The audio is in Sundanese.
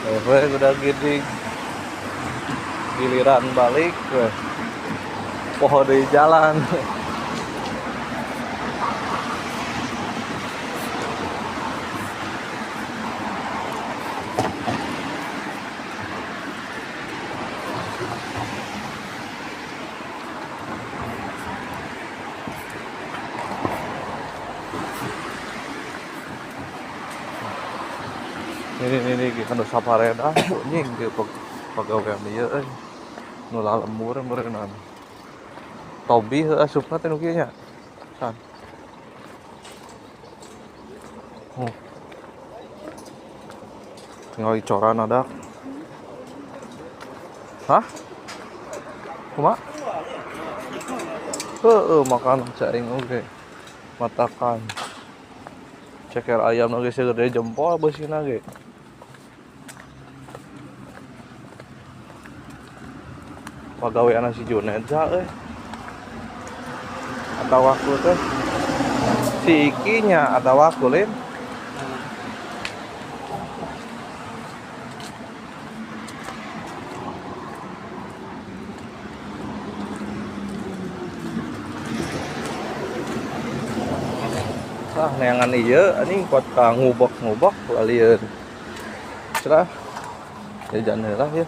We udah gini giliran balik we. Poho di jalan. Ini kan sapareda anjing ieu pagawean ieu euy. Nu lalembur meureunnan. Tobi heuh asupna teh nu kieu nya. San. Oh. Tinggal icoran ada. Hah? Kumaha? Heeh, makan cai oge. Matakan. Ceker ayam oge segede jempol beusina ge. Pagawean si Junet sa euy. Atau aku teh si Iki nya atau aku lin. Ah, neangan ieu anjing kuat ka ngubek-ngubek lalieun. Cerah. Jajan heula ya.